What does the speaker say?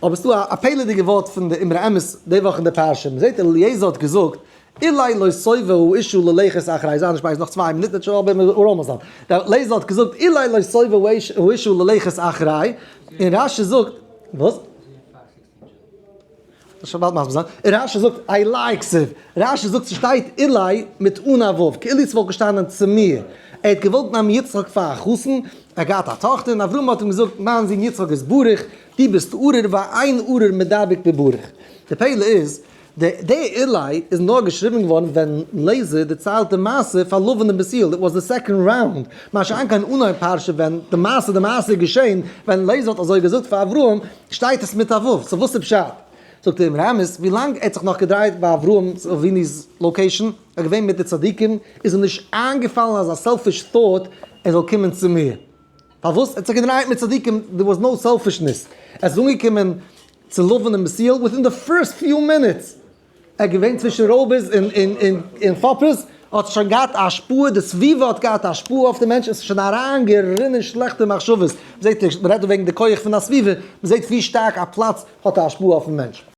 אבער ס'דא א פלא'דיגע ווארט פון די אמרי אמת די וואך אין די פרשה, מ'זעט אליעזר האט געזאגט, אולי לא תאבה האשה ללכת אחרי, זיי נישט בייז נאך 2 מינוט וועט שוין אבער אראמער זיין, דער אליעזר האט געזאגט אולי לא תאבה האשה ללכת אחרי, און רשי זאגט, וואס? שוין באלד מסביר זיין, און רשי זאגט אלי כתיב, רשי זאגט ס'שטייט אלי מיט אן א ו', כאילו ס'וואלט געשטאנען צו מיר, ער האט געוואלט נעמען יצחק פאר א חתן, ער האט געהאט א טאכטער און אברהם האט אים געזאגט מיין זון יצחק איז ברוך, דו ביסט ארור ואין ארור מדבק בברוך. די פלא איז, די די אלי איז נאר געשריבן געווארן ווען לעזער דערציילט די מעשה פאר לבן און בתואל, it was the second round, מה שאין כן אנהויב פרשה ווען די מעשה די מעשה איז געשען ווען לעזער האט אזוי געזאגט פאר אברהם שטייט עס מיט א ו', so וואס איז פשט? זאגט דער אמרי אמת, ווי לאנג ער האט זיך נאך געדרייט ביי אברהם אבינו'ס location, ער איז געווען מיט די צדיקים, איז אים נישט איינגעפאלן אזא selfish thought ער זאל קומען צו מיר. פארוואס? ער האט זיך געדרייט מיט צדיקים, there was no selfishness. ער איז אנגעקומען צו לבן און בתואל within the first few minutes. ער איז געווען צווישן רויבערס און פאפערס, האט שוין געהאט א השפעה, די סביבה האט געהאט א השפעה אויף די מענטש, עס איז שוין אריינגערינען שלעכטע מחשבות. מ'זעט, מ'רעדט דא וועגן די כח פון א סביבה, מ'זעט ווי שטארק א פלאץ האט א השפעה אויפן מענטש.